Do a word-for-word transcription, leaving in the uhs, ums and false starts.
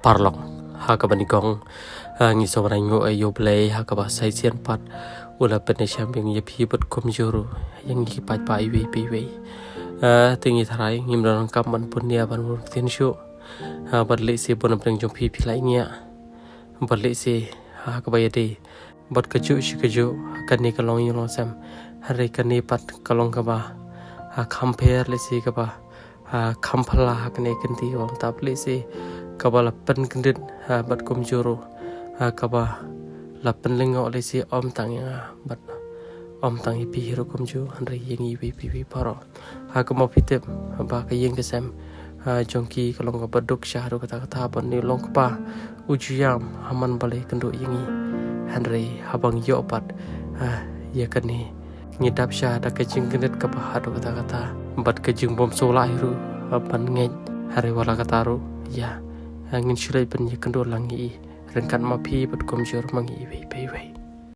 Paralok, ha kaba nyngkong, ah, ngi sngewbha nguh ïa U Blei ha kaba sa shisien pat u la pynïashem biang ïa phi bad kumjuh ruh ïa ngi ki paidbah iwei pa iwei. Ah, te ngi tharai ngim don kam ban pun ïa ban bun ktien shuh. Ah, bad lehse bun na pdeng jong phi phi la ngiah. Bad lehse, ah, ha kaba ïadei bad kajuh shi kajuh, kane ka long ïing long sem. Hynrei kane pat ka long kaba, ah, kham pher lehse kaba, ah, kham phylla ha kane ka kynti kaba mynta, lehse kaba la pynkyndit, ah, bad kumjuh ruh, ah, kaba la pynlyngngoh lehse ym tang ïa nga bad ym tang ïa phi hi ruh kumjuh, hynrei ïa ngi iwei pa iwei baroh. Ha kaba phi tip ba ka ïing ka sem, ah, jong ki ka long kaba duk sha haduh katta katta, bad une u long kpa u ju ïam ha man ba la ïakynduh ïa ngi. Hynrei haba ngi ïoh pat, ah, ïa kane, ngi dap sha da ka jingkyndit kaba haduh katta katta bad ka jingbymsngewlah hi ruh, ah, ban ngeit. Hynrei wat la katta ruh, ïa, ah, ngin shu leit ban ïakynduh lang ïa i ryngkat ma phi bad kumjuh ma ngi iwei pa iwei.